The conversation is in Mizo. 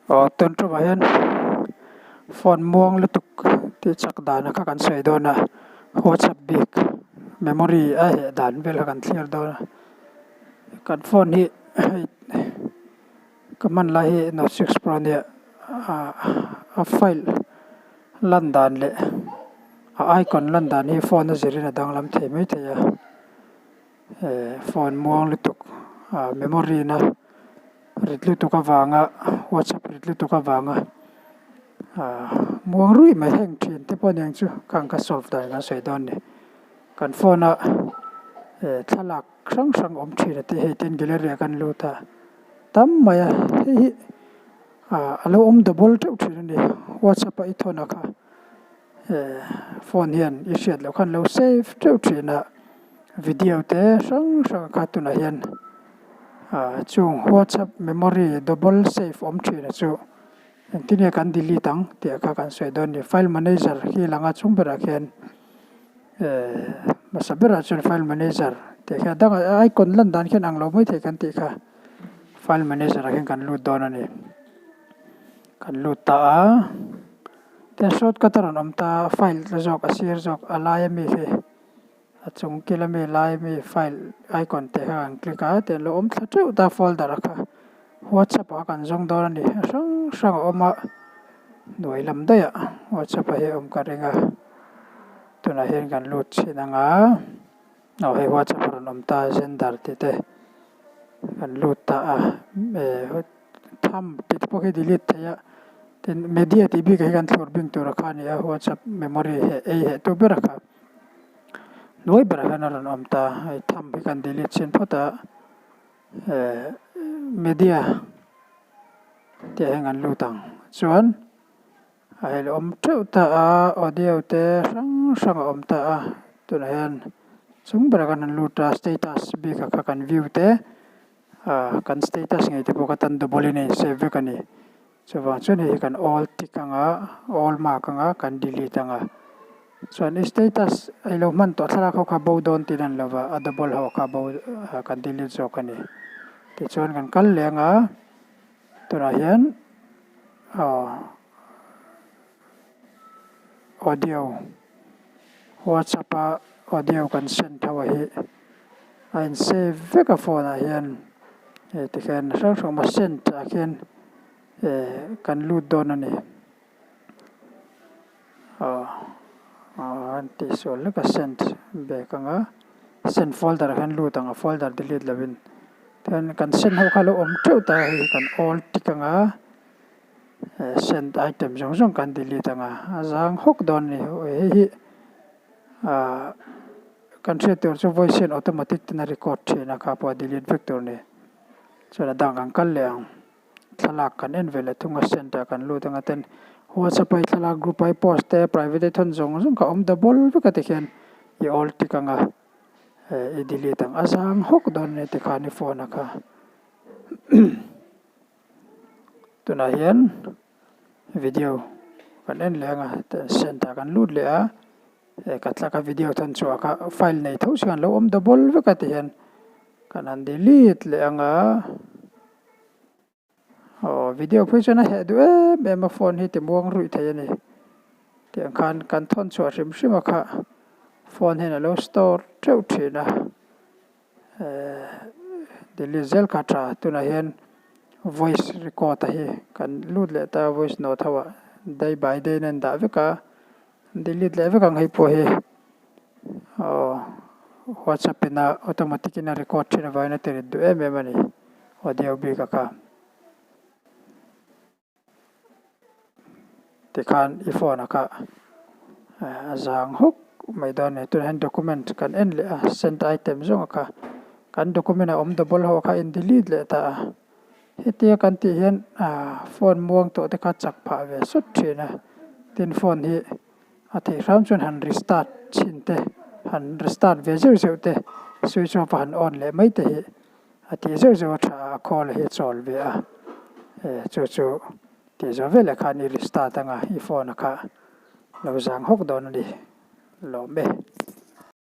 Aw tun tumah hian phone muang lutuk tih chak dan kha kan sawi dawn a whatsapp bik memory a heh dan vel kha kan thlir dawn a kan phone hi hei ka hman lai hi note six pro ania ah a file lan dan leh a icon lan dan hi phone a zirin a danglam thei maithei a. Phone muang lutuk ah memory na rit lutuk avanga whatsapp rit lutuk avanga ah muang ruih mai heng thin te pawh aniang chu khang ka solve dan kan sawi dawn a ni kan phone a thlalak hrang hrang awm thin a tih hei tin gallery ah kan lut a tam mai a hei hi ah a lo awm double teuh thin a ni whatsapp a i thawn a kha. Phone hian i hriat loh khan lo save teuh thin a video te hrang hrang kha tunah hian ah chung whatsapp memory double save awm thin a chu engtin nge kan delete ang tih kha kan sawi dawn a ni file manager hi lang a chung berah khian eh hmasa berah chuan file manager tih khian a dangah icon lan dan khian ang lo mai thei kan tih kha file manager ah khian kan lut dawn a ni kan lut ta a. Tin shortcut a rawn awm ta a, file tla zawk a sir zawk a laia mi hi a chung kila mi laia mi file icon tih kha kan click a tiang lo awm thla teuh ta folder a kha whatsapp ah kan zawng dawn a ni a hrang hrang a awm a hnuai lam daih ah whatsapp ah hi a awm ka ring a tunah hian kan lut chhin ang a aw hei whatsapp a rawn awm ta xender tih te kan lut ta a eh. Thumb tih te pawh khi delete theih a, tin media tih bik ah hi kan thlawr bing tur a kha a ni a, whatsapp memory heh ei heh tu ber a kha hnuai berah hian a rawn awm ta, hei thumb hi kan delete chhin phawt a, eh media tih ah hian kan lut ang chuan a hel awm teuh ta a, audio te hrang hrang a awm ta a, tunah hian chung berah khan an lut a status bik ah kha kan view te. Ah kan status ngei te pawh ka tan double in a in save vek a ni. Chuvang chuan hei hi kan all tick anga all mark anga kan delete anga. Chuan i status a ilo hman tawh thlalak ho kha bo dawn tih lan lova a double ho kha bo kan delete zawk a ni. Tichuan kan kal leh anga tunah hian aw audio whatsapp a audio kan send tho a hi a in save vek a phone ah hian hei tikhian hrang hrang a send ah khian eh kan lut dawn a ni aw aw an tih sual hlek a send bag anga send folder ah hian lut ang a folder delete lovin tihian kan send ho kha a lo awm teuh ta a hei hi kan all tick anga. Send item zawng zawng kan delete ang a, a zang hawk dawn a ni. Hei hi ah kan hriat tur chu voice hian automatic ten a record thin a kha pawh a delete vek tur a ni. Chuan a dang kan kal leh ang, thlalak kan en ve leh thung a send ah kan lut ang a ten whatsapp a i thlalak group a i post te private a i thawn zawng zawng kha a awm double vek a tikhian i all tick ang a i delete ang, a zang hawk dawn a ni tikhan i phone a kha. Tunah hian video kan en leh anga send ah kan lut leh a he ka tlaka video thawn chhuah kha file nei tho chuan lo awm double vek a ti hian kan han delete leh anga aw video phei chuan a heh duh em em a phone hi ti muang ruih thei a ni tiang khan kan thawn chhuah hrim hrim a kha phone hian a lo store teuh thin a. Delete zel kha tha tunah hian voice record a hi kan lut leh ta voice note ho ah day by day in a dah vek a delete leh vek ang hei pawh hi aw whatsapp in a automatic in a record thin avangin a ti rit duh em em a ni audio bik a kha. Tikhan i phone a kha a zang hawk mai dawn a ni. Tunah hian document kan en leh a sent item zawng a kha kan document a awm double ho kha a in delete leh ta a. Hetia kan tih hian ah phone muang tawh te kha chak phah ve sawt thin a. Tin phone hi a theih hram chuan han restart chhin te han restart ve zeuh zeuh te switch off a han on leh mai te hi. A tih zeuh zeuh a tha a, a khawl hi a chawl ve a, e chu chu tih zawh veleh khan i restart anga i phone a kha lo zang hawk dawn a ni lawm e.